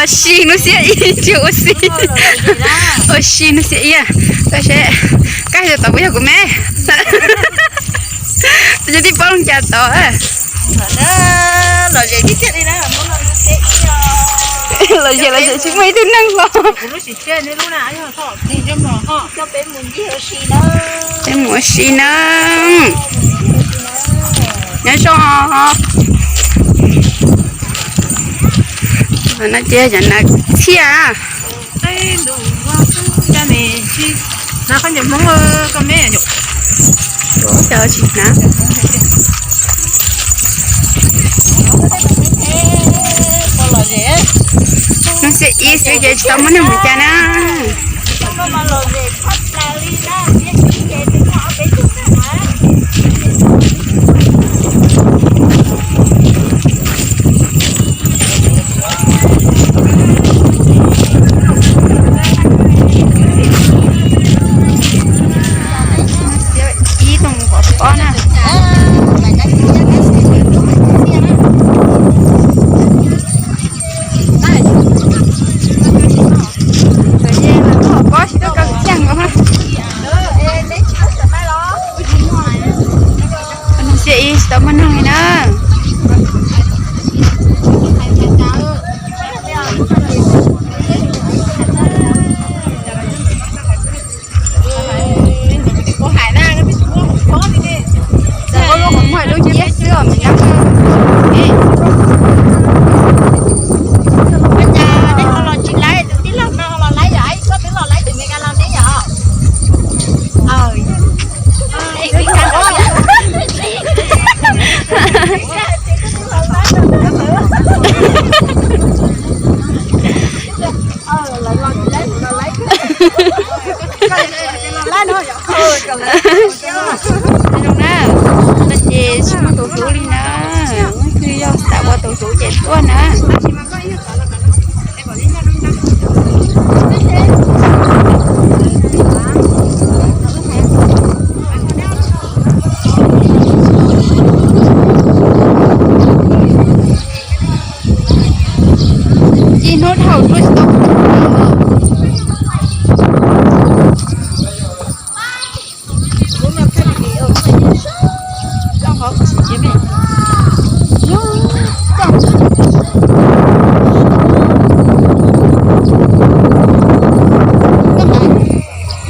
Si hnub xiab ib tsis ua si. Ua si hnub xiab ib. Koj seb, koj hais tau puas yog kuv me? Yog tib pob loo cas tod. Lom zem los zem tsis muaj ib tug neeg los. Peb mus ua si na. Nyob zoo. No ces yog nas txhiaj. Cov tsis hnav. Hnub xiab ib xwb ces tsis tau muaj neeg mus cas na. Ib tug mus pov pob na. Pob tsis tau kawg kiag nkaus. Hnub xiab ib tsis tau muaj neeg li na. Zoo na, no ces tsis muaj tus hlub li na, leej twg yog xav ua tus hlub ces tuaj na. Ib hnub dhau tuaj tsis tau.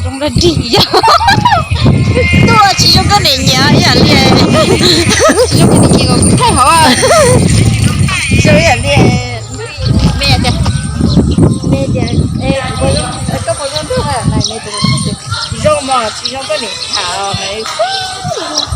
Zoo dog dig yog tuaj tsis zoo koj niam nyiam ib yam li, tsis zoo koj niam nyiam kom kuv thaij hov. Zoo ib yam li me tias, me tias, koj puas zoo ntuj na, me tias tsis zoo mog, tsis zoo koj niam tham xwb.